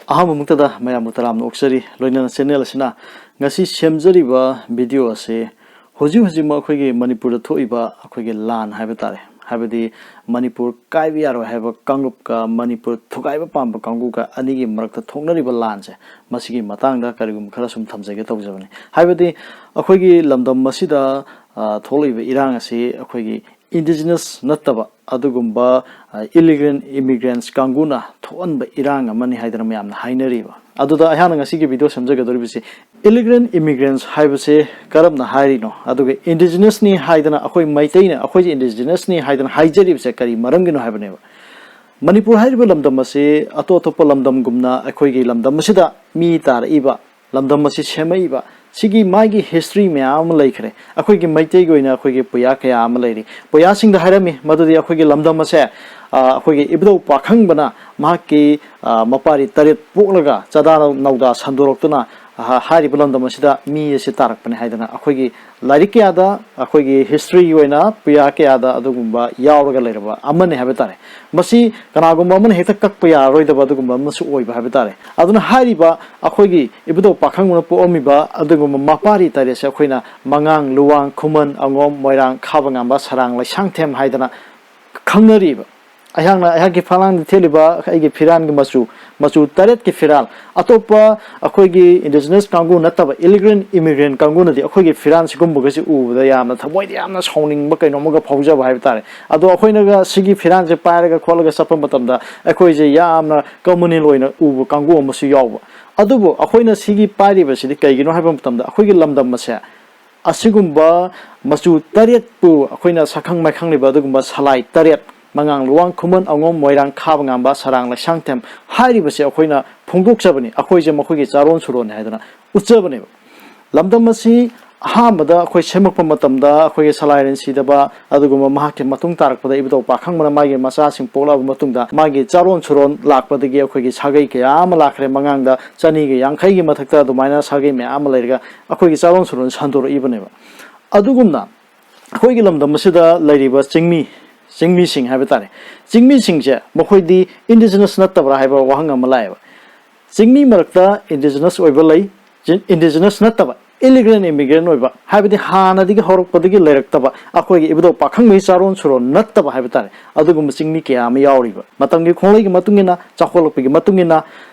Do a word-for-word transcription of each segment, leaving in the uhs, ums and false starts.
ꯑꯍꯥꯟꯕꯃꯛꯇꯗ ꯃꯌꯥꯝꯕꯨ ꯇꯔꯥꯝꯅ ꯑꯣꯛꯆꯔꯤ꯫ ꯂꯣꯏꯅꯅ ꯆꯦꯅꯦꯜ ꯑꯁꯤꯅ ꯉꯁꯤ ꯁꯦꯝꯖꯔꯤꯕ ꯚꯤꯗꯤꯑꯣ ꯑꯁꯤ ꯍꯧꯖꯤꯛ ꯍꯧꯖꯤꯛꯃꯛ ꯑꯩꯈꯣꯏꯒꯤ ꯃꯅꯤꯄꯨꯔꯗ ꯊꯣꯛꯏꯕ ꯑꯩꯈꯣꯏꯒꯤ ꯂꯥꯟ ꯍꯥꯏꯕ ꯇꯥꯔꯦ, ꯍꯥꯏꯕꯗꯤ ꯃꯅꯤꯄꯨꯔ ꯀꯥꯏꯕ ꯌꯥꯔꯣꯏ ꯍꯥꯏꯕ ꯀꯥꯡꯂꯨꯞꯀ ꯃꯅꯤꯄꯨꯔ ꯊꯨꯒꯥꯏꯕ ꯄꯥꯝꯕ ꯀꯥꯡꯕꯨꯒ ꯑꯅꯤꯒꯤ ꯃꯔꯛꯇ ꯊꯣꯛꯅꯔꯤꯕ ꯂꯥꯟꯁꯦ, ꯃꯁꯤꯒꯤ ꯃꯇꯥꯡꯗ ꯀꯔꯤꯒꯨꯝꯕ ꯈꯔ ꯁꯨꯝ ꯊꯝꯖꯒꯦ ꯇꯧꯖꯕꯅꯤ꯫ ꯍꯥꯏꯕꯗꯤ ꯑꯩꯈꯣꯏꯒꯤ ꯂꯝꯗꯝ ꯑꯁꯤꯗ, ꯑ, ꯊꯣꯛꯂꯛꯏꯕ ꯏꯔꯥꯡ ꯑꯁꯤ ꯑꯩꯈꯣꯏꯒꯤ indigenous ꯅꯠꯇꯕ ꯑꯗꯨꯒꯨꯝꯕ, ꯑ, illegal immigrants ꯀꯥꯡꯕꯨꯅ ꯊꯣꯛꯍꯟꯕ ꯏꯔꯥꯡ ꯑꯃꯅꯤ ꯍꯥꯏꯗꯅ ꯃꯌꯥꯝꯅ ꯍꯥꯏꯅꯔꯤꯕ꯫ ꯑꯗꯨꯗ ꯑꯩꯍꯥꯛꯅ ꯉꯁꯤꯒꯤ ꯚꯤꯗꯤꯑꯣ ꯁꯦꯝꯖꯒꯗꯧꯔꯤꯕꯁꯤ, illegal immigrants ꯍꯥꯏꯕꯁꯦ ꯀꯔꯝꯅ ꯍꯥꯏꯔꯤꯅꯣ? ꯑꯗꯨꯒ indigenous ꯅꯤ ꯍꯥꯏꯗꯅ, ꯑꯩꯈꯣꯏ ꯃꯩꯇꯩꯅ ꯑꯩꯈꯣꯏꯁꯦ indigenous ꯅꯤ ꯍꯥꯏꯗꯅ ꯍꯥꯏꯖꯔꯤꯕꯁꯦ ꯀꯔꯤ ꯃꯔꯝꯒꯤꯅꯣ ꯍꯥꯏꯕꯅꯦꯕ꯫ ꯃꯅꯤꯄꯨꯔ ꯍꯥꯏꯔꯤꯕ ꯂꯝꯗꯝ ꯑꯁꯤ ꯑꯇꯣꯞ ꯑꯇꯣꯞꯄ ꯂꯝꯗꯝꯒꯨꯝꯅ ꯑꯩꯈꯣꯏꯒꯤ ꯂꯝꯗꯝ ꯑꯁꯤꯗ ꯃꯤ ꯇꯥꯔꯛꯏꯕ, ꯂꯝꯗꯝ ꯑꯁꯤ ꯁꯦꯝꯃꯛꯏꯕ, ꯁꯤꯒꯤ ꯃꯥꯒꯤ history ꯃꯌꯥꯝ ꯑꯃ ꯂꯩꯈ꯭ꯔꯦ꯫ ꯑꯩꯈꯣꯏꯒꯤ ꯃꯩꯇꯩꯒꯤ ꯑꯣꯏꯅ ꯑꯩꯈꯣꯏꯒꯤ ꯄꯨꯌꯥ ꯀꯌꯥ ꯑꯃ ꯂꯩꯔꯤ꯫ ꯄꯨꯌꯥꯁꯤꯡꯗ ꯍꯥꯏꯔꯝꯃꯤ ꯃꯗꯨꯗꯤ ꯑꯩꯈꯣꯏꯒꯤ ꯂꯝꯗꯝ ꯑꯁꯦ, ꯑ, ꯑꯩꯈꯣꯏꯒꯤ ꯏꯕꯨꯙꯧ ꯄꯥꯈꯪꯕꯅ ꯃꯍꯥꯛꯀꯤ, ꯑ, ꯃꯄꯥꯔꯤ ꯇꯔꯦꯠ ꯄꯣꯛꯂꯒ ꯆꯥꯗꯥ ꯅꯧꯗꯥ ꯁꯟꯗꯣꯔꯛꯇꯨꯅ, ꯑ, ꯍꯥꯏꯔꯤꯕ ꯂꯝꯗꯝ ꯑꯁꯤꯗ ꯃꯤ ꯑꯁꯤ ꯇꯥꯔꯛꯄꯅꯤ ꯍꯥꯏꯗꯅ ꯑꯩꯈꯣꯏꯒꯤ ꯂꯥꯏꯔꯤꯛ ꯀꯌꯥꯗ, ꯑꯩꯈꯣꯏꯒꯤ historyꯒꯤ ꯑꯣꯏꯅ ꯄꯨꯌꯥ ꯀꯌꯥꯗ ꯑꯗꯨꯒꯨꯝꯕ ꯌꯥꯎꯔꯒ ꯂꯩꯔꯕ ꯑꯃꯅꯤ ꯍꯥꯏꯕ ꯇꯥꯔꯦ꯫ ꯃꯁꯤ ꯀꯅꯥꯒꯨꯝꯕ ꯑꯃꯅ ꯍꯦꯛꯇ ꯀꯛꯄ ꯌꯥꯔꯔꯣꯏꯗꯕ ꯑꯗꯨꯒꯨꯝꯕ ꯑꯃꯁꯨ ꯑꯣꯏꯕ ꯍꯥꯏꯕ ꯇꯥꯔꯦ꯫ ꯑꯗꯨꯅ ꯍꯥꯏꯔꯤꯕ ꯑꯩꯈꯣꯏꯒꯤ ꯏꯕꯨꯙꯧ ꯄꯥꯈꯪꯕꯅ ꯄꯣꯛꯑꯝꯃꯤꯕ ꯑꯗꯨꯒꯨꯝꯕ ꯃꯄꯥꯔꯤ ꯇꯔꯦꯠꯁꯦ ꯑꯩꯈꯣꯏꯅ ꯃꯉꯥꯡ, ꯂꯨꯋꯥꯡ, ꯈꯨꯃꯟ, ꯑꯉꯣꯝ, ꯃꯣꯏꯔꯥꯡ, ꯈꯥꯕ ꯉꯥꯝꯕ, ꯁꯔꯥꯡ, ꯂꯩꯁꯥꯡꯊꯦꯝ ꯍꯥꯏꯗꯅ ꯈꯪꯅꯔꯤꯕ꯫ ꯑꯩꯍꯥꯛꯅ ꯑꯩꯍꯥꯛꯀꯤ ꯐꯛꯂꯥꯡꯗ ꯊꯦꯠꯂꯤꯕ ꯑꯩꯒꯤ ꯐꯤꯔꯥꯟꯒꯤ ꯃꯆꯨ, ꯃꯆꯨ ꯇꯔꯦꯠꯀꯤ ꯐꯤꯔꯥꯜ, ꯑꯇꯣꯞꯄ ꯑꯩꯈꯣꯏꯒꯤ indigenous ꯀꯥꯡꯕꯨ ꯅꯠꯇꯕ illegal immigrant ꯀꯥꯡꯕꯨꯅꯗꯤ ꯑꯩꯈꯣꯏꯒꯤ ꯐꯤꯔꯥꯟ ꯁꯤꯒꯨꯝꯕꯒꯁꯦ ꯎꯕꯗ ꯌꯥꯝꯅ ꯊꯃꯣꯏꯗ ꯌꯥꯝꯅ ꯁꯥꯎꯅꯤꯡꯕ ꯀꯩꯅꯣꯝꯃꯒ ꯐꯥꯎꯖꯕ ꯍꯥꯏꯕ ꯇꯥꯔꯦ꯫ ꯑꯗꯣ ꯑꯩꯈꯣꯏꯅꯒ ꯁꯤꯒꯤ ꯐꯤꯔꯥꯟꯁꯦ ꯄꯥꯏꯔꯒ ꯈꯣꯠꯂꯒ ꯆꯠꯄ ꯃꯇꯝꯗ ꯑꯩꯈꯣꯏꯁꯦ ꯌꯥꯝꯅ communal ꯑꯣꯏꯅ ꯎꯕ ꯀꯥꯡꯕꯨ ꯑꯃꯁꯨ ꯌꯥꯎꯕ꯫ ꯑꯗꯨꯕꯨ ꯑꯩꯈꯣꯏꯅ ꯁꯤꯒꯤ ꯄꯥꯏꯔꯤꯕꯁꯤꯗꯤ ꯀꯩꯒꯤꯅꯣ ꯍꯥꯏꯕ ꯃꯇꯝꯗ ꯑꯩꯈꯣꯏꯒꯤ ꯂꯝꯗꯝ ꯑꯁꯦ ꯑꯁꯤꯒꯨꯝꯕ ꯃꯆꯨ ꯇꯔꯦꯠꯄꯨ ꯑꯩꯈꯣꯏꯅ ꯁꯛꯈꯪ ꯃꯥꯏꯈꯪꯂꯤꯕ ꯑꯗꯨꯒꯨꯝꯕ ꯁꯂꯥꯏ ꯇꯔꯦꯠ, ꯃꯉꯥꯡ, ꯂꯨꯋꯥꯡ, ꯈꯨꯃꯟ, ꯑꯉꯣꯝ, ꯃꯣꯏꯔꯥꯡ, ꯈꯥꯕ ꯉꯥꯝꯕ, ꯁꯔꯥꯡ, ꯂꯩꯁꯥꯡꯊꯦꯝ ꯍꯥꯏꯔꯤꯕꯁꯦ ꯑꯩꯈꯣꯏꯅ ꯐꯣꯡꯗꯣꯛꯆꯕꯅꯤ, ꯑꯩꯈꯣꯏꯁꯦ ꯃꯈꯣꯏꯒꯤ ꯆꯥꯔꯣꯟ ꯁꯨꯔꯣꯟꯅꯤ ꯍꯥꯏꯗꯅ ꯎꯠꯆꯕꯅꯦꯕ꯫ ꯂꯝꯗꯝ ꯑꯁꯤ ꯑꯍꯥꯟꯕꯗ ꯑꯩꯈꯣꯏ ꯁꯦꯝꯃꯛꯄ ꯃꯇꯝꯗ ꯑꯩꯈꯣꯏꯒꯤ ꯁꯂꯥꯏꯔꯦꯟ ꯁꯤꯗꯕ, ꯑꯗꯨꯒꯨꯝꯕ ꯃꯍꯥꯛꯀꯤ ꯃꯇꯨꯡ ꯇꯥꯔꯛꯄꯗ ꯏꯕꯨꯙꯧ ꯄꯥꯈꯪꯕꯅ ꯃꯥꯒꯤ ꯃꯆꯥꯁꯤꯡ ꯄꯣꯛꯂꯛꯑꯕ ꯃꯇꯨꯡꯗ ꯃꯥꯒꯤ ꯆꯥꯔꯣꯟ ꯁꯨꯔꯣꯟ ꯂꯥꯛꯄꯗꯒꯤ ꯑꯩꯈꯣꯏꯒꯤ ꯁꯥꯒꯩ ꯀꯌꯥ ꯑꯃ ꯂꯥꯛꯈ꯭ꯔꯦ꯫ ꯃꯉꯥꯡꯗ ꯆꯅꯤꯒ ꯌꯥꯡꯈꯩꯒꯤ ꯃꯊꯛꯇ ꯑꯗꯨꯃꯥꯏꯅ ꯁꯥꯒꯩ ꯃꯌꯥꯝ ꯑꯃ ꯂꯩꯔꯒ ꯑꯩꯈꯣꯏꯒꯤ ꯆꯥꯔꯣꯟ ꯁꯨꯔꯣꯟ ꯁꯟꯗꯣꯔꯛꯏꯕꯅꯦꯕ꯫ ꯑꯗꯨꯒꯨꯝꯅ ꯑꯩꯈꯣꯏꯒꯤ ꯂꯝꯗꯝ ꯑꯁꯤꯗ ꯂꯩꯔꯤꯕ ꯆꯤꯡꯃꯤ, ꯆꯤꯡꯃꯤꯁꯤꯡ ꯍꯥꯏꯕ ꯇꯥꯔꯦ, ꯆꯤꯡꯃꯤꯁꯤꯡꯁꯦ ꯃꯈꯣꯏꯗꯤ indigenous ꯅꯠꯇꯕ꯭ꯔꯥ ꯍꯥꯏꯕ ꯋꯥꯍꯪ ꯑꯃ ꯂꯥꯛꯑꯦꯕ꯫ ꯆꯤꯡꯃꯤ ꯃꯔꯛꯇ indigenous ꯑꯣꯏꯕ ꯂꯩ, indigenous ꯅꯠꯇꯕ, illegal immigrant ꯑꯣꯏꯕ, ꯍꯥꯏꯕꯗꯤ ꯍꯥꯟꯅꯗꯒꯤ ꯍꯧꯔꯛꯄꯗꯒꯤ ꯂꯩꯔꯛꯇꯕ, ꯑꯩꯈꯣꯏꯒꯤ ꯏꯕꯨꯙꯧ ꯄꯥꯈꯪꯕꯒꯤ ꯆꯥꯔꯣꯟ ꯁꯨꯔꯣꯟ ꯅꯠꯇꯕ ꯍꯥꯏꯕ ꯇꯥꯔꯦ, ꯑꯗꯨꯒꯨꯝꯕ ꯆꯤꯡꯃꯤ ꯀꯌꯥ ꯑꯃ ꯌꯥꯎꯔꯤꯕ꯫ ꯃꯇꯝꯒꯤ ꯈꯣꯡꯂꯩꯒꯤ ꯃꯇꯨꯡ ꯏꯟꯅ, ꯆꯥꯎꯈꯠꯂꯛꯄꯒꯤ ꯃꯇꯨꯡ ꯏꯟꯅ,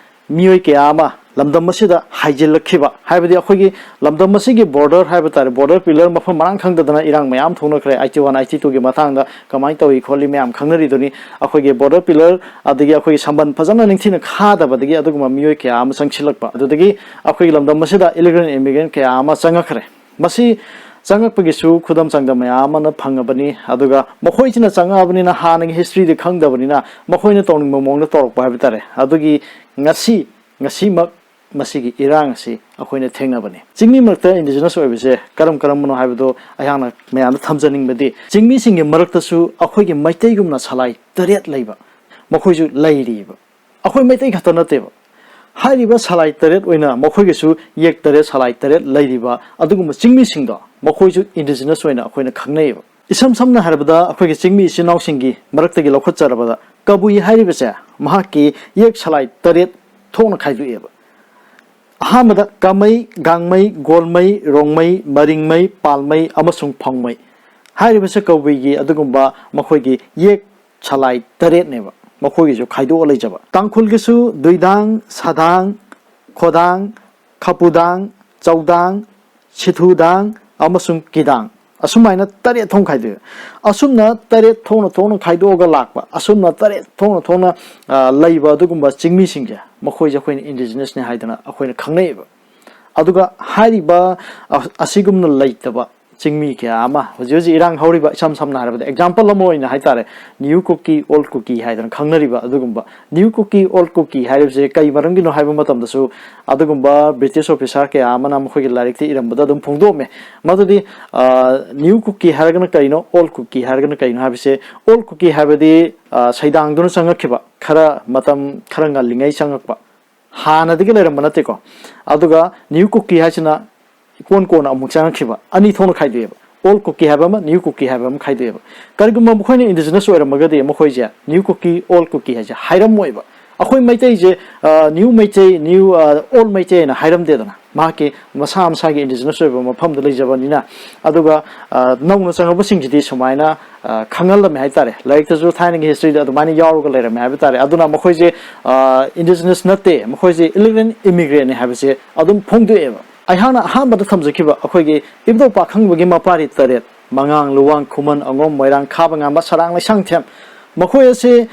ꯃꯤꯑꯣꯏ ꯀꯌꯥ ꯑꯃ ꯂꯝꯗꯝ ꯑꯁꯤꯗ ꯍꯥꯏꯖꯤꯜꯂꯛꯈꯤꯕ, ꯍꯥꯏꯕꯗꯤ ꯑꯩꯈꯣꯏꯒꯤ ꯂꯝꯗꯝ ꯑꯁꯤꯒꯤ border ꯍꯥꯏꯕ ꯇꯥꯔꯦ, border pillar ꯃꯐꯝ ꯃꯔꯥꯡ ꯈꯪꯗꯗꯅ ꯏꯔꯥꯡ ꯃꯌꯥꯝ ꯊꯣꯛꯅꯈ꯭ꯔꯦ꯫ ꯑꯥꯏꯇꯤ ꯋꯥꯟ, ꯑꯥꯏꯇꯤ ꯇꯨꯒꯤ ꯃꯇꯥꯡꯗ ꯀꯃꯥꯏꯅ ꯇꯧꯏ ꯈꯣꯠꯂꯤ ꯃꯌꯥꯝ ꯈꯪꯅꯔꯤꯗꯨꯅꯤ꯫ ꯑꯩꯈꯣꯏꯒꯤ border pillar ꯑꯗꯒꯤ ꯑꯩꯈꯣꯏꯒꯤ ꯁꯝꯕꯟ ꯐꯖꯅ ꯅꯤꯡꯊꯤꯅ ꯈꯥꯗꯕꯗꯒꯤ ꯑꯗꯨꯒꯨꯝꯕ ꯃꯤꯑꯣꯏ ꯀꯌꯥ ꯑꯃ ꯆꯪꯁꯤꯜꯂꯛꯄ, ꯑꯗꯨꯗꯒꯤ ꯑꯩꯈꯣꯏꯒꯤ ꯂꯝꯗꯝ ꯑꯁꯤꯗ illegal immigrant ꯀꯌꯥ ꯑꯃ ꯆꯪꯉꯛꯈ꯭ꯔꯦ꯫ ꯃꯁꯤ ꯆꯪꯉꯛꯄꯒꯤꯁꯨ ꯈꯨꯗꯝ ꯆꯥꯡꯗꯝ ꯃꯌꯥꯝ ꯑꯃꯅ ꯐꯪꯉꯕꯅꯤ꯫ ꯑꯗꯨꯒ ꯃꯈꯣꯏꯁꯤꯅ ꯆꯪꯉꯛꯑꯕꯅꯤꯅ ꯍꯥꯟꯅꯒꯤ historyꯗꯤ ꯈꯪꯗꯕꯅꯤꯅ ꯃꯈꯣꯏꯅ ꯇꯧꯅꯤꯡꯕ ꯃꯑꯣꯡꯗ ꯇꯧꯔꯛꯄ ꯍꯥꯏꯕ ꯇꯥꯔꯦ꯫ ꯑꯗꯨꯒꯤ ꯉꯁꯤ, ꯉꯁꯤꯃꯛ ꯃꯁꯤꯒꯤ ꯏꯔꯥꯡ ꯑꯁꯤ ꯑꯩꯈꯣꯏꯅ ꯊꯦꯡꯅꯕꯅꯤ꯫ ꯆꯤꯡꯃꯤ ꯃꯔꯛꯇ indigenous ꯑꯣꯏꯕꯁꯦ ꯀꯔꯝ ꯀꯔꯝꯕꯅꯣ ꯍꯥꯏꯕꯗꯣ ꯑꯩꯍꯥꯛꯅ ꯃꯌꯥꯝꯗ ꯊꯝꯖꯅꯤꯡꯕꯗꯤ, ꯆꯤꯡꯃꯤꯁꯤꯡꯒꯤ ꯃꯔꯛꯇꯁꯨ ꯑꯩꯈꯣꯏꯒꯤ ꯃꯩꯇꯩꯒꯨꯝꯅ ꯁꯂꯥꯏ ꯇꯔꯦꯠ ꯂꯩꯕ, ꯃꯈꯣꯏꯁꯨ ꯂꯩꯔꯤꯕ꯫ ꯑꯩꯈꯣꯏ ꯃꯩꯇꯩ ꯈꯛꯇ ꯅꯠꯇꯦꯕ꯫ ꯍꯥꯏꯔꯤꯕ ꯁꯂꯥꯏ ꯇꯔꯦꯠ ꯑꯣꯏꯅ ꯃꯈꯣꯏꯒꯤꯁꯨ ꯌꯦꯛ ꯇꯔꯦꯠ, ꯁꯂꯥꯏ ꯇꯔꯦꯠ ꯂꯩꯔꯤꯕ ꯑꯗꯨꯒꯨꯝꯕ ꯆꯤꯡꯃꯤꯁꯤꯡꯗꯣ ꯃꯈꯣꯏꯁꯨ indigenous ꯑꯣꯏꯅ ꯑꯩꯈꯣꯏꯅ ꯈꯪꯅꯩꯌꯦꯕ꯫ ꯏꯁꯝ ꯁꯝꯅ ꯍꯥꯏꯔꯕꯗ ꯑꯩꯈꯣꯏꯒꯤ ꯆꯤꯡꯃꯤ ꯏꯆꯤꯟ ꯏꯅꯥꯎꯁꯤꯡꯒꯤ ꯃꯔꯛꯇꯒꯤ ꯂꯧꯈꯠꯆꯔꯕꯗ ꯀꯕꯨꯏ ꯍꯥꯏꯔꯤꯕꯁꯦ ꯃꯍꯥꯛꯀꯤ ꯌꯦꯛ ꯁꯂꯥꯏ ꯇꯔꯦꯠ ꯊꯣꯛꯅ ꯈꯥꯏꯗꯣꯛꯑꯦꯕ꯫ ꯑꯍꯥꯟꯕꯗ ꯀꯥꯃꯩ, ꯒꯥꯡꯃꯩ, ꯒꯣꯜꯃꯩ, ꯔꯣꯡꯃꯩ, ꯃꯔꯤꯡꯃꯩ, ꯄꯥꯜꯃꯩ ꯑꯃꯁꯨꯡ ꯐꯥꯎꯃꯩ꯫ ꯍꯥꯏꯔꯤꯕꯁꯦ ꯀꯕꯨꯏꯒꯤ ꯑꯗꯨꯒꯨꯝꯕ ꯃꯈꯣꯏꯒꯤ ꯌꯦꯛ ꯁꯂꯥꯏ ꯇꯔꯦꯠꯅꯦꯕ, ꯃꯈꯣꯏꯒꯤꯁꯨ ꯈꯥꯏꯗꯣꯛꯑ ꯂꯩꯖꯕ꯫ ꯇꯥꯡꯈꯨꯜꯒꯤꯁꯨ ꯗꯨꯏꯗꯥꯡ, ꯁꯥꯗꯥꯡ, ꯈꯣꯗꯥꯡ, ꯈꯥꯄꯨꯗꯥꯡ, ꯆꯧꯗꯥꯡ, ꯁꯤꯊꯨꯗꯥꯡ ꯑꯃꯁꯨꯡ ꯀꯤꯗꯥꯡ, ꯑꯁꯨꯃꯥꯏꯅ ꯇꯔꯦꯠ ꯊꯣꯛꯅ ꯈꯥꯏꯗꯣꯛꯑꯦ꯫ ꯑꯁꯨꯝꯅ ꯇꯔꯦꯠ ꯊꯣꯛꯅ ꯊꯣꯛꯅ ꯈꯥꯏꯗꯣꯛꯑꯒ ꯂꯥꯛꯄ, ꯑꯁꯨꯝꯅ ꯇꯔꯦꯠ ꯊꯣꯛꯅ ꯊꯣꯛꯅ, ꯑ, ꯂꯩꯕ ꯑꯗꯨꯒꯨꯝꯕ ꯆꯤꯡꯃꯤꯁꯤꯡꯁꯦ, ꯃꯈꯣꯏꯁꯦ ꯑꯩꯈꯣꯏꯅ indigenousꯅꯦ ꯍꯥꯏꯗꯅ ꯑꯩꯈꯣꯏꯅ ꯈꯪꯅꯩꯌꯦꯕ꯫ ꯑꯗꯨꯒ ꯍꯥꯏꯔꯤꯕ, ꯑ, ꯑꯁꯤꯒꯨꯝꯅ ꯂꯩꯇꯕ ꯆꯤꯡꯃꯤ ꯀꯌꯥ ꯑꯃ ꯍꯧꯖꯤꯛ ꯍꯧꯖꯤꯛ ꯏꯔꯥꯡ ꯍꯧꯔꯤꯕ, ꯏꯁꯝ ꯁꯝꯅ ꯍꯥꯏꯔꯕꯗ example ꯑꯃ ꯑꯣꯏꯅ ꯍꯥꯏꯇꯥꯔꯦ, New Kuki, Old Kuki ꯍꯥꯏꯗꯅ ꯈꯪꯅꯔꯤꯕ ꯑꯗꯨꯒꯨꯝꯕ New Kuki, Old Kuki ꯍꯥꯏꯔꯤꯕꯁꯦ ꯀꯩ ꯃꯔꯝꯒꯤꯅꯣ ꯍꯥꯏꯕ ꯃꯇꯝꯗꯁꯨ ꯑꯗꯨꯒꯨꯝꯕ British officer ꯀꯌꯥ ꯑꯃꯅ ꯃꯈꯣꯏꯒꯤ ꯂꯥꯏꯔꯤꯛꯇ ꯏꯔꯝꯕꯗ ꯑꯗꯨꯝ ꯐꯣꯡꯗꯣꯛꯑꯝꯃꯦ꯫ ꯃꯗꯨꯗꯤ, ꯑ, New Kuki ꯍꯥꯏꯔꯒꯅ ꯀꯔꯤꯅꯣ, Old Kuki ꯍꯥꯏꯔꯒꯅ ꯀꯔꯤꯅꯣ ꯍꯥꯏꯕꯁꯦ, Old Kuki ꯍꯥꯏꯕꯗꯤ, ꯑ, ꯁꯩꯗꯥꯡꯗꯨꯅ ꯆꯪꯉꯛꯈꯤꯕ, ꯈꯔ ꯃꯇꯝ ꯈꯔ ꯉꯜꯂꯤꯉꯩ ꯆꯪꯉꯛꯄ, ꯍꯥꯟꯅꯗꯒꯤ ꯂꯩꯔꯝꯕ ꯅꯠꯇꯦꯀꯣ꯫ ꯑꯗꯨꯒ New Kuki ꯍꯥꯏꯁꯤꯅ ꯏꯀꯣꯟ ꯀꯣꯟꯅ ꯑꯃꯨꯛ ꯆꯪꯉꯛꯈꯤꯕ, ꯑꯅꯤ ꯊꯣꯛꯅ ꯈꯥꯏꯗꯣꯛꯑꯦꯕ꯫ Old Kuki ꯍꯥꯏꯕ ꯑꯃ, New Kuki ꯍꯥꯏꯕ ꯑꯃ ꯈꯥꯏꯗꯣꯛꯑꯦꯕ꯫ ꯀꯔꯤꯒꯨꯝꯕ ꯃꯈꯣꯏꯅ indigenous ꯑꯣꯏꯔꯝꯃꯒꯗꯤ ꯃꯈꯣꯏꯁꯦ New Kuki, Old Kuki ꯍꯥꯏꯁꯦ ꯍꯥꯏꯔꯝꯃꯣꯏꯕ꯫ ꯑꯩꯈꯣꯏ ꯃꯩꯇꯩꯁꯦ new Meitei, new old Meitei ꯍꯥꯏꯅ ꯍꯥꯏꯔꯝꯗꯦꯗꯅ, ꯃꯍꯥꯛꯀꯤ ꯃꯁꯥ ꯃꯁꯥꯒꯤ ꯏꯟꯗꯤꯖꯤꯅꯁ ꯑꯣꯏꯕ ꯃꯐꯝꯗ ꯂꯩꯖꯕꯅꯤꯅ꯫ ꯑꯗꯨꯒ ꯅꯧꯅ ꯆꯪꯉꯛꯄꯁꯤꯡꯁꯤꯗꯤ ꯁꯨꯃꯥꯏꯅ ꯈꯪꯍꯜꯂꯝꯃꯦ ꯍꯥꯏꯇꯥꯔꯦ꯫ ꯂꯥꯏꯔꯤꯛꯇꯁꯨ ꯊꯥꯏꯅꯒꯤ ꯍꯤꯁꯇ꯭ꯔꯤꯗ ꯑꯗꯨꯃꯥꯏꯅ ꯌꯥꯎꯔꯒ ꯂꯩꯔꯝꯃꯦ ꯍꯥꯏꯕ ꯇꯥꯔꯦ꯫ ꯑꯗꯨꯅ ꯃꯈꯣꯏꯁꯦ ꯏꯟꯗꯤꯖꯤꯅꯁ ꯅꯠꯇꯦ, ꯃꯈꯣꯏꯁꯦ ꯏꯂꯤꯒꯦꯜ ꯏꯃꯤꯒ꯭ꯔꯦꯟꯅꯤ ꯍꯥꯏꯕꯁꯦ ꯑꯗꯨꯝ ꯐꯣꯡꯗꯣꯛꯑꯦꯕ꯫ ꯑꯩꯍꯥꯛꯅ ꯑꯍꯥꯟꯕꯗ ꯊꯝꯖꯈꯤꯕ ꯑꯩꯈꯣꯏꯒꯤ ꯏꯕꯨꯙꯧ ꯄꯥꯈꯪꯕꯒꯤ ꯃꯄꯥꯔꯤ ꯇꯔꯦꯠ, ꯃꯉꯥꯡ, ꯂꯨꯋꯥꯡ, ꯈꯨꯃꯟ, ꯑꯉꯣꯝ, ꯃꯣꯏꯔꯥꯡ, ꯈꯥꯕ, ꯉꯥꯝꯕ, ꯁꯔꯥꯡ, ꯂꯩꯁꯥꯡꯊꯦꯝ, ꯃꯈꯣꯏ ꯑꯁꯤ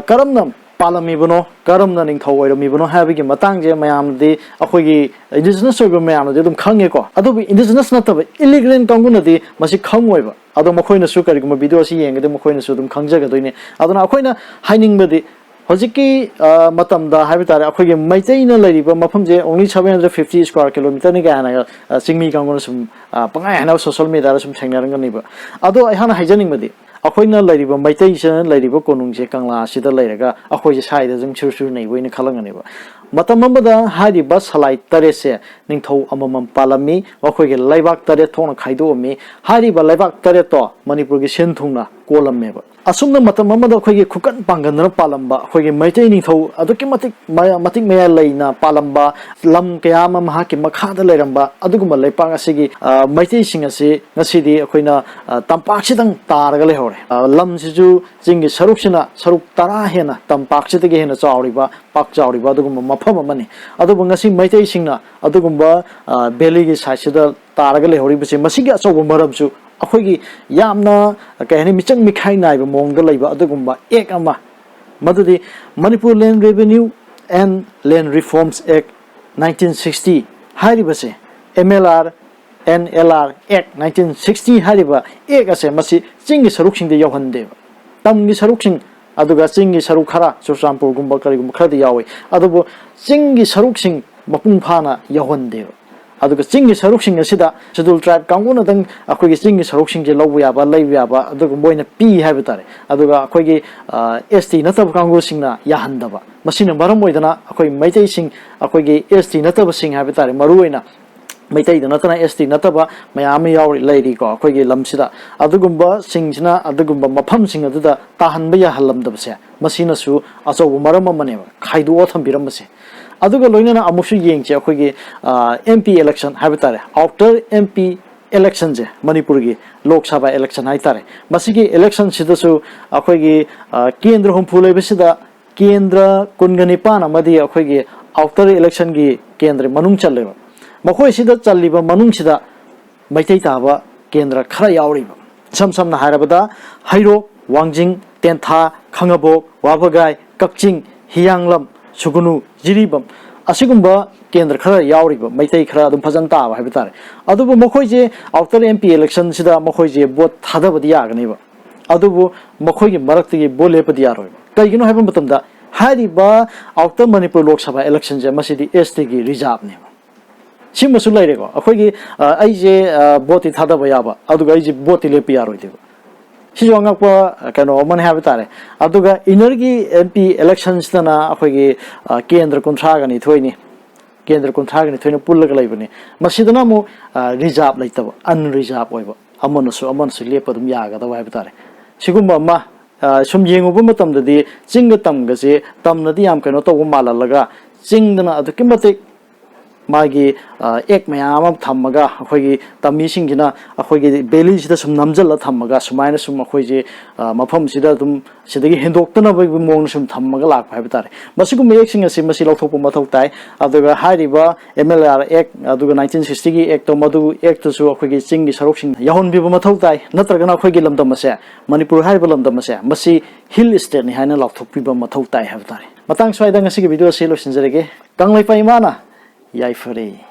ꯀꯔꯝꯅ ꯄꯥꯜꯂꯝꯃꯤꯕꯅꯣ, ꯀꯔꯝꯅ ꯅꯤꯡꯊꯧ ꯑꯣꯏꯔꯝꯃꯤꯕꯅꯣ ꯍꯥꯏꯕꯒꯤ ꯃꯇꯥꯡꯁꯦ ꯃꯌꯥꯝꯗꯤ, ꯑꯩꯈꯣꯏꯒꯤ ꯏꯟꯗꯤꯖꯤꯅꯁ ꯑꯣꯏꯕ ꯃꯌꯥꯝꯅꯗꯤ ꯑꯗꯨꯝ ꯈꯪꯉꯦꯀꯣ꯫ ꯑꯗꯨꯕꯨ ꯏꯟꯗꯤꯖꯤꯅꯁ ꯅꯠꯇꯕ ꯏꯂꯤꯒꯦꯜ ꯀꯥꯡꯕꯨꯅꯗꯤ ꯃꯁꯤ ꯈꯪꯉꯣꯏꯕ꯫ ꯑꯗꯣ ꯃꯈꯣꯏꯅꯁꯨ ꯀꯔꯤꯒꯨꯝꯕ ꯚꯤꯗꯤꯑꯣ ꯑꯁꯤ ꯌꯦꯡꯒꯗꯤ ꯃꯈꯣꯏꯅꯁꯨ ꯑꯗꯨꯝ ꯈꯪꯖꯒꯗꯣꯏꯅꯤ꯫ ꯑꯗꯨꯅ ꯑꯩꯈꯣꯏꯅ ꯍꯥꯏꯅꯤꯡꯕꯗꯤ, ꯍꯧꯖꯤꯛꯀꯤ ꯃꯇꯝꯗ ꯍꯥꯏꯕ ꯇꯥꯔꯦ, ꯑꯩꯈꯣꯏꯒꯤ ꯃꯩꯇꯩꯅ ꯂꯩꯔꯤꯕ ꯃꯐꯝꯁꯦ only seven hundred fifty square kilometerꯅꯤ ꯀꯥꯏꯅꯒ ꯆꯤꯡꯃꯤ ꯀꯥꯡꯕꯨꯅ ꯁꯨꯝ ꯄꯪꯍꯥꯏ ꯍꯥꯏꯅꯕ ꯁꯣꯁꯤꯌꯦꯜ ꯃꯦꯗꯤꯌꯥꯗ ꯁꯨꯝ ꯊꯦꯡꯅꯔꯝꯒꯅꯦꯕ꯫ ꯑꯗꯣ ꯑꯩꯍꯥꯛꯅ ꯍꯥꯏꯖꯅꯤꯡꯕꯗꯤ, ꯑꯩꯈꯣꯏꯅ ꯂꯩꯔꯤꯕ ꯃꯩꯇꯩꯁꯤꯅ ꯂꯩꯔꯤꯕ ꯀꯣꯅꯨꯡꯁꯦ ꯀꯪꯂꯥ ꯑꯁꯤꯗ ꯂꯩꯔꯒ ꯑꯩꯈꯣꯏꯁꯦ ꯁ꯭ꯋꯥꯏꯗ ꯑꯗꯨꯝ ꯁꯨꯔ ꯁꯨꯔ ꯅꯩꯕ ꯑꯣꯏꯅ ꯈꯜꯂꯝꯒꯅꯦꯕ꯫ ꯃꯇꯝ ꯑꯃꯗ ꯍꯥꯏꯔꯤꯕ ꯁꯂꯥꯏ ꯇꯔꯦꯠꯁꯦ ꯅꯤꯡꯊꯧ ꯑꯃꯃꯝ ꯄꯥꯜꯂꯝꯃꯤ, ꯃꯈꯣꯏꯒꯤ ꯂꯩꯕꯥꯛ ꯇꯔꯦꯠ ꯊꯣꯛꯅ ꯈꯥꯏꯗꯣꯛꯑꯝꯃꯤ꯫ ꯍꯥꯏꯔꯤꯕ ꯂꯩꯕꯥꯛ ꯇꯔꯦꯠꯇꯣ ꯃꯅꯤꯄꯨꯔꯒꯤ ꯁꯤꯟ ꯊꯨꯡꯅ ꯀꯣꯜꯂꯝꯃꯦꯕ꯫ ꯑꯁꯨꯝꯅ ꯃꯇꯝ ꯑꯃꯗ ꯑꯩꯈꯣꯏꯒꯤ ꯈꯨꯀꯟ ꯄꯥꯡꯒꯟꯗꯅ ꯄꯥꯜꯂꯝꯕ ꯑꯩꯈꯣꯏꯒꯤ ꯃꯩꯇꯩ ꯅꯤꯡꯊꯧ ꯑꯗꯨꯛꯀꯤ ꯃꯇꯤꯛ ꯃꯇꯤꯛ ꯃꯌꯥꯏ ꯂꯩꯅ ꯄꯥꯜꯂꯝꯕ ꯂꯝ ꯀꯌꯥ ꯑꯃ ꯃꯍꯥꯛꯀꯤ ꯃꯈꯥꯗ ꯂꯩꯔꯝꯕ ꯑꯗꯨꯒꯨꯝꯕ ꯂꯩꯄꯥꯛ ꯑꯁꯤꯒꯤ ꯃꯩꯇꯩꯁꯤꯡ ꯑꯁꯤ ꯉꯁꯤꯗꯤ ꯑꯩꯈꯣꯏꯅ ꯇꯝꯄꯥꯛꯁꯤꯗꯪ ꯇꯥꯔꯒ ꯂꯩꯍꯧꯔꯦ꯫ ꯂꯝꯁꯤꯁꯨ ꯆꯤꯡꯒꯤ ꯁꯔꯨꯛꯁꯤꯅ ꯁꯔꯨꯛ ꯇꯔꯥ ꯍꯦꯟꯅ ꯇꯝꯄꯥꯛꯁꯤꯗꯒꯤ ꯍꯦꯟꯅ ꯆꯥꯎꯔꯤꯕ, ꯄꯥꯛ ꯆꯥꯎꯔꯤꯕ ꯑꯗꯨꯒꯨꯝꯕ ꯃꯐꯝ ꯑꯃꯅꯤ꯫ ꯑꯗꯨꯕꯨ ꯉꯁꯤ ꯃꯩꯇꯩꯁꯤꯡꯅ ꯑꯗꯨꯒꯨꯝꯕ ꯚꯦꯂꯤꯒꯤ ꯁꯥꯏꯠꯁꯤꯗ ꯇꯥꯔꯒ ꯂꯩꯍꯧꯔꯤꯕꯁꯦ, ꯃꯁꯤꯒꯤ ꯑꯆꯧꯕ ꯃꯔꯝꯁꯨ ꯑꯩꯈꯣꯏꯒꯤ ꯌꯥꯝꯅ, ꯀꯩ ꯍꯥꯏꯅꯤ, ꯃꯤꯆꯪ ꯃꯤꯈꯥꯏ ꯅꯥꯏꯕ ꯃꯑꯣꯡꯗ ꯂꯩꯕ ꯑꯗꯨꯒꯨꯝꯕ ꯑꯦꯛ ꯑꯃ, ꯃꯗꯨꯗꯤ Manipur Land Revenue and Land Reforms Act nineteen sixty ꯍꯥꯏꯔꯤꯕꯁꯦ, M L R N L R Act nineteen sixty ꯍꯥꯏꯔꯤꯕ ꯑꯦꯛ ꯑꯁꯦ ꯃꯁꯤ ꯆꯤꯡꯒꯤ ꯁꯔꯨꯛꯁꯤꯡꯗ ꯌꯧꯍꯟꯗꯦꯕ꯫ ꯇꯝꯒꯤ ꯁꯔꯨꯛꯁꯤꯡ, ꯑꯗꯨꯒ ꯆꯤꯡꯒꯤ ꯁꯔꯨꯛ ꯈꯔ, ꯆꯨꯔꯆꯥꯟꯄꯨꯔꯒꯨꯝꯕ ꯀꯔꯤꯒꯨꯝꯕ ꯈꯔꯗꯤ ꯌꯥꯎꯏ, ꯑꯗꯨꯕꯨ ꯆꯤꯡꯒꯤ ꯁꯔꯨꯛꯁꯤꯡ ꯃꯄꯨꯡ ꯐꯥꯅ ꯌꯧꯍꯟꯗꯦꯕ꯫ ꯑꯗꯨꯒ ꯆꯤꯡꯒꯤ ꯁꯔꯨꯛꯁꯤꯡ ꯑꯁꯤꯗ ꯁꯦꯗꯨꯜ ꯇ꯭ꯔꯥꯏꯕ ꯀꯥꯡꯕꯨꯅꯗꯪ ꯑꯩꯈꯣꯏꯒꯤ ꯆꯤꯡꯒꯤ ꯁꯔꯨꯛꯁꯤꯡꯁꯦ ꯂꯧꯕ ꯌꯥꯕ, ꯂꯩꯕ ꯌꯥꯕ ꯑꯗꯨꯒꯨꯝꯕ ꯑꯣꯏꯅ ꯄꯤ ꯍꯥꯏꯕ ꯇꯥꯔꯦ꯫ ꯑꯗꯨꯒ ꯑꯩꯈꯣꯏꯒꯤ ꯑꯦꯁ ꯇꯤ ꯅꯠꯇꯕ ꯀꯥꯡꯕꯨꯁꯤꯡꯅ ꯌꯥꯍꯟꯗꯕ꯫ ꯃꯁꯤꯅ ꯃꯔꯝ ꯑꯣꯏꯗꯅ ꯑꯩꯈꯣꯏ ꯃꯩꯇꯩꯁꯤꯡ, ꯑꯩꯈꯣꯏꯒꯤ ꯑꯦꯁ ꯇꯤ ꯅꯠꯇꯕꯁꯤꯡ ꯍꯥꯏꯕ ꯇꯥꯔꯦ, ꯃꯔꯨꯑꯣꯏꯅ ꯃꯩꯇꯩꯗ ꯅꯠꯇꯅ ꯑꯦꯁ ꯇꯤ ꯅꯠꯇꯕ ꯃꯌꯥꯝ ꯑꯃ ꯌꯥꯎꯔꯤ, ꯂꯩꯔꯤꯀꯣ ꯑꯩꯈꯣꯏꯒꯤ ꯂꯝꯁꯤꯗ꯫ ꯑꯗꯨꯒꯨꯝꯕꯁꯤꯡꯁꯤꯅ ꯑꯗꯨꯒꯨꯝꯕ ꯃꯐꯝꯁꯤꯡ ꯑꯗꯨꯗ ꯇꯥꯍꯟꯕ ꯌꯥꯍꯜꯂꯝꯗꯕꯁꯦ, ꯃꯁꯤꯅꯁꯨ ꯑꯆꯧꯕ ꯃꯔꯝ ꯑꯃꯅꯦꯕ ꯈꯥꯏꯗꯣꯛꯑ ꯊꯝꯕꯤꯔꯝꯕꯁꯦ꯫ ꯑꯗꯨꯒ ꯂꯣꯏꯅꯅ ꯑꯃꯨꯛꯁꯨ ꯌꯦꯡꯁꯦ, ꯑꯩꯈꯣꯏꯒꯤ ꯑꯦꯝ ꯄꯤ ꯏꯂꯦꯛꯁꯟ ꯍꯥꯏꯕ ꯇꯥꯔꯦ, ꯑꯥꯎꯇꯔ ꯑꯦꯝ ꯄꯤ ꯏꯂꯦꯛꯁꯟꯁꯦ, ꯃꯅꯤꯄꯨꯔꯒꯤ ꯂꯣꯛ ꯁꯚꯥ ꯏꯂꯦꯛꯁꯟ ꯍꯥꯏꯇꯥꯔꯦ, ꯃꯁꯤꯒꯤ ꯏꯂꯦꯛꯁꯟꯁꯤꯗꯁꯨ ꯑꯩꯈꯣꯏꯒꯤ ꯀꯦꯟꯗ꯭ꯔ ꯍꯨꯝꯐꯨ ꯂꯩꯕꯁꯤꯗ ꯀꯦꯟꯗ꯭ꯔ ꯀꯨꯟꯒ ꯅꯤꯄꯥꯟ ꯑꯃꯗꯤ ꯑꯩꯈꯣꯏꯒꯤ ꯑꯥꯎꯇꯔ ꯏꯂꯦꯛꯁꯟꯒꯤ ꯀꯦꯟꯗ꯭ꯔ ꯃꯅꯨꯡ ꯆꯜꯂꯦꯕ꯫ ꯃꯈꯣꯏꯁꯤꯗ ꯆꯜꯂꯤꯕ ꯃꯅꯨꯡꯁꯤꯗ ꯃꯩꯇꯩ ꯇꯥꯕ ꯀꯦꯟꯗ꯭ꯔ ꯈꯔ ꯌꯥꯎꯔꯤꯕ, ꯏꯁꯝ ꯁꯝꯅ ꯍꯥꯏꯔꯕꯗ ꯍꯩꯔꯣꯛ, ꯋꯥꯡꯖꯤꯡ, ꯇꯦꯟꯊꯥ, ꯈꯥꯉꯕꯣꯛ, ꯋꯥꯕꯒꯥꯏ, ꯀꯛꯆꯤꯡ, ꯍꯤꯌꯥꯡꯂꯝ, ꯁꯨꯒꯨꯅꯨ, ꯖꯤꯔꯤꯕꯥꯝ, ꯑꯁꯤꯒꯨꯝꯕ ꯀꯦꯟꯗ꯭ꯔ ꯈꯔ ꯌꯥꯎꯔꯤꯕ ꯃꯩꯇꯩ ꯈꯔ ꯑꯗꯨꯝ ꯐꯖꯅ ꯇꯥꯕ ꯍꯥꯏꯕ ꯇꯥꯔꯦ꯫ ꯑꯗꯨꯕꯨ ꯃꯈꯣꯏꯁꯦ ꯑꯥꯎꯇꯔ ꯑꯦꯝ ꯄꯤ ꯏꯂꯦꯛꯁꯟꯁꯤꯗ ꯃꯈꯣꯏꯁꯦ ꯚꯣꯠ ꯊꯥꯗꯕꯗꯤ ꯌꯥꯒꯅꯦꯕ, ꯑꯗꯨꯕꯨ ꯃꯈꯣꯏꯒꯤ ꯃꯔꯛꯇꯒꯤ ꯚꯣꯠ ꯂꯦꯞꯄꯗꯤ ꯌꯥꯔꯣꯏꯕ꯫ ꯀꯩꯒꯤꯅꯣ ꯍꯥꯏꯕ ꯃꯇꯝꯗ, ꯍꯥꯏꯔꯤꯕ ꯑꯥꯎꯇꯔ ꯃꯅꯤꯄꯨꯔ ꯂꯣꯛ ꯁꯚꯥ ꯏꯂꯦꯛꯁꯟꯁꯦ, ꯃꯁꯤꯗꯤ ꯑꯦꯁ ꯇꯤꯒꯤ ꯔꯤꯖꯥꯕꯅꯦꯕ꯫ ꯁꯤꯃꯁꯨ ꯂꯩꯔꯦꯀꯣ꯫ ꯑꯩꯈꯣꯏꯒꯤ ꯑꯩꯁꯦ ꯚꯣꯠꯇꯤ ꯊꯥꯗꯕ ꯌꯥꯕ, ꯑꯗꯨꯒ ꯑꯩꯁꯦ ꯚꯣꯠꯇꯤ ꯂꯦꯞꯄ ꯌꯥꯔꯣꯏꯗꯣꯏꯕ꯫ ꯁꯤꯁꯨ ꯑꯉꯛꯄ ꯀꯩꯅꯣ ꯑꯃꯅꯤ ꯍꯥꯏꯕ ꯇꯥꯔꯦ꯫ ꯑꯗꯨꯒ ꯏꯟꯅꯔꯒꯤ ꯑꯦꯝ ꯄꯤ ꯏꯂꯦꯛꯁꯟꯁꯤꯗꯅ ꯑꯩꯈꯣꯏꯒꯤ ꯀꯦꯟꯗ꯭ꯔ ꯀꯨꯟꯊ꯭ꯔꯥꯒ ꯅꯤꯊꯣꯏꯅꯤ꯫ ꯀꯦꯟꯗ꯭ꯔ ꯀꯨꯟꯊ꯭ꯔꯥꯒ ꯅꯤꯊꯣꯏꯅ ꯄꯨꯜꯂꯒ ꯂꯩꯕꯅꯤ꯫ ꯃꯁꯤꯗꯅ ꯑꯃꯨꯛ ꯔꯤꯖꯥꯕ ꯂꯩꯇꯕ, ꯑꯟꯔꯤꯖꯥꯕ ꯑꯣꯏꯕ, ꯑꯃꯅꯁꯨ ꯑꯃꯅꯁꯨ ꯂꯦꯞꯄ ꯑꯗꯨꯝ ꯌꯥꯒꯗꯕ ꯍꯥꯏꯕ ꯇꯥꯔꯦ꯫ ꯁꯤꯒꯨꯝꯕ ꯑꯃ ꯁꯨꯝ ꯌꯦꯡꯉꯨꯕ ꯃꯇꯝꯗꯗꯤ ꯆꯤꯡꯒ ꯇꯝꯒꯁꯦ, ꯇꯝꯅꯗꯤ ꯌꯥꯝ ꯀꯩꯅꯣ ꯇꯧꯕ ꯃꯥꯜꯍꯜꯂꯒ, ꯆꯤꯡꯗꯅ ꯑꯗꯨꯛꯀꯤ ꯃꯇꯤꯛ ꯃꯥꯒꯤ ꯑꯦꯛ ꯃꯌꯥꯝ ꯑꯃ ꯊꯝꯃꯒ, ꯑꯩꯈꯣꯏꯒꯤ ꯇꯝꯃꯤꯁꯤꯡꯁꯤꯅ ꯑꯩꯈꯣꯏꯒꯤ ꯚꯦꯂꯤꯁꯤꯗ ꯁꯨꯝ ꯅꯝꯁꯤꯜꯂ ꯊꯝꯃꯒ, ꯁꯨꯃꯥꯏꯅ ꯁꯨꯝ ꯑꯩꯈꯣꯏꯁꯦ ꯃꯐꯝꯁꯤꯗ ꯑꯗꯨꯝ ꯁꯤꯗꯒꯤ ꯍꯦꯟꯗꯣꯛꯇꯅꯕꯒꯤ ꯃꯑꯣꯡꯗ ꯁꯨꯝ ꯊꯝꯃꯒ ꯂꯥꯛꯄ ꯍꯥꯏꯕ ꯇꯥꯔꯦ꯫ ꯃꯁꯤꯒꯨꯝꯕ ꯑꯦꯛꯁꯤꯡ ꯑꯁꯤ ꯃꯁꯤ ꯂꯧꯊꯣꯛꯄ ꯃꯊꯧ ꯇꯥꯏ꯫ ꯑꯗꯨꯒ ꯍꯥꯏꯔꯤꯕ ꯑꯦꯝ ꯑꯦꯜ ꯑꯥꯔ ꯑꯦꯛ, ꯑꯗꯨꯒ ꯅꯥꯏꯟꯇꯤꯟ ꯁꯤꯛꯁꯇꯤꯒꯤ ꯑꯦꯛꯇꯣ, ꯃꯗꯨ ꯑꯦꯛꯇꯨꯁꯨ ꯑꯩꯈꯣꯏꯒꯤ ꯆꯤꯡꯒꯤ ꯁꯔꯨꯛꯁꯤꯡ ꯌꯥꯎꯍꯟꯕꯤꯕ ꯃꯊꯧ ꯇꯥꯏ꯫ ꯅꯠꯇ꯭ꯔꯒꯅ ꯑꯩꯈꯣꯏꯒꯤ ꯂꯝꯗꯝ ꯑꯁꯦ, ꯃꯅꯤꯄꯨꯔ ꯍꯥꯏꯔꯤꯕ ꯂꯝꯗꯝ ꯑꯁꯦ, ꯃꯁꯤ ꯍꯤꯜ ꯏꯁꯇꯦꯠꯅꯤ ꯍꯥꯏꯅ ꯂꯥꯎꯊꯣꯛꯄꯤꯕ ꯃꯊꯧ ꯇꯥꯏ ꯍꯥꯏꯕ ꯇꯥꯔꯦ꯫ ꯃꯇꯥꯡ ꯁ꯭ꯋꯥꯏꯗ ꯉꯁꯤꯒꯤ ꯚꯤꯗꯤꯑꯣ ꯑꯁꯤ ꯂꯣꯏꯁꯤꯟꯖꯔꯒꯦ꯫ ꯀꯪꯂꯩꯄꯥꯛ ꯏꯃꯥꯅ ꯌꯥꯏꯐꯔꯦ꯫